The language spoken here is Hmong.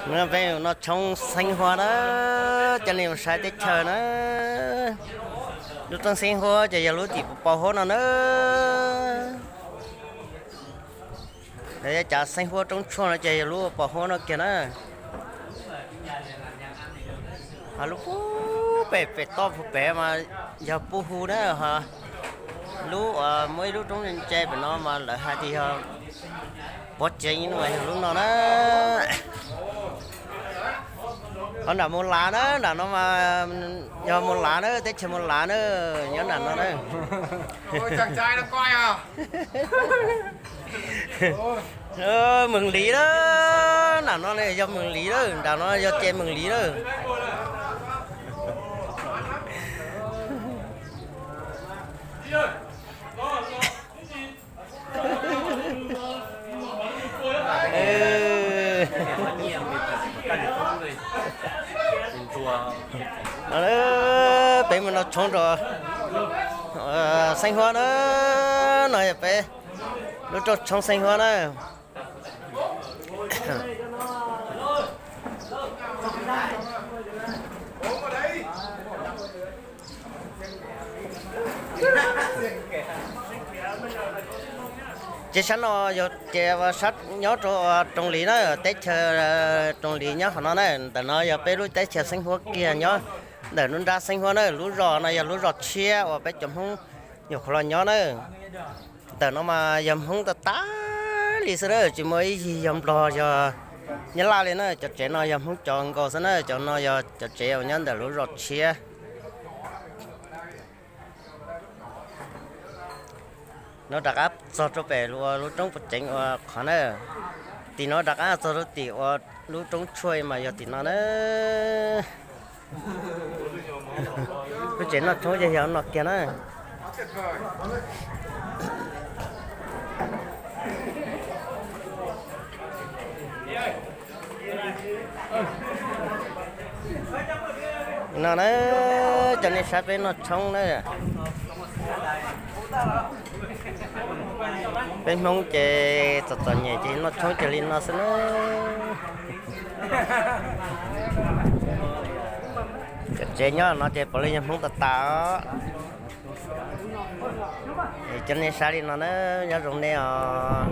No peb noj tshoob xeeb huab na, coj nej mus saib teb chaws na. Lub roob xeeb huab ces yog lub tim paus huab no na. Lawv yuav cas xeeb huab roob tshuaj no ces yog lub paus huab no kiag na. Ho lub pem pem toj puag pem mas yog pub hu na, ho lub uas muaj ib lub roob ntse pem no mas lawv hais tias yog pov tsev no mas yog lub no na. Ho nram Mus Lav na, nram no mas yog Mus Lav na, teb chaws Mus Lav na, nyob nram no na. Mees Liv na, nram no yog Mees Liv na, nram no yog ces Mees Liv na. Peb mus noj tshoob rau xeeb huab na, no yog peb lub rooj tshoob xeeb huab na. Ces sab no yog ces sab nyob rau Roos Lis na, teb chaws Roos Lis nyob qhov no na. Ntawm no yog peb lub teb chaws xeeb huab kiag nyob ntawm lub nrab xeeb huab na. Lub zos no yog lub zos tshiab uas peb cov Hmoob nyuam qhuav los nyob na. Ntawm no mas yog Hmoob tag tag li xwb na, tsis muaj ib yig yog Nplog yog Nyab Laj li na. Cov tsev no yog Hmoob cov nkaus xwb na, cov no yog cov tsev uas nyob ntawm lub zos tshiab. No rov qab txog rau pem uas lub roob puas ceev uas qhov na. Tim no rov qab txog rau tim uas lub roob tshuaj mas yog tim no na. Lub tsev noj tshoob ces yog no kiag na. No na, cov nej saib peb noj tshoob na. Peb Hmoob ces txom txom nyem ces noj tshoob cia li no xwb na. Cov tsev nyob no ces puav leej yog Hmoob tas tas os. Es cov nej saib li no na, nyob zoo nej os.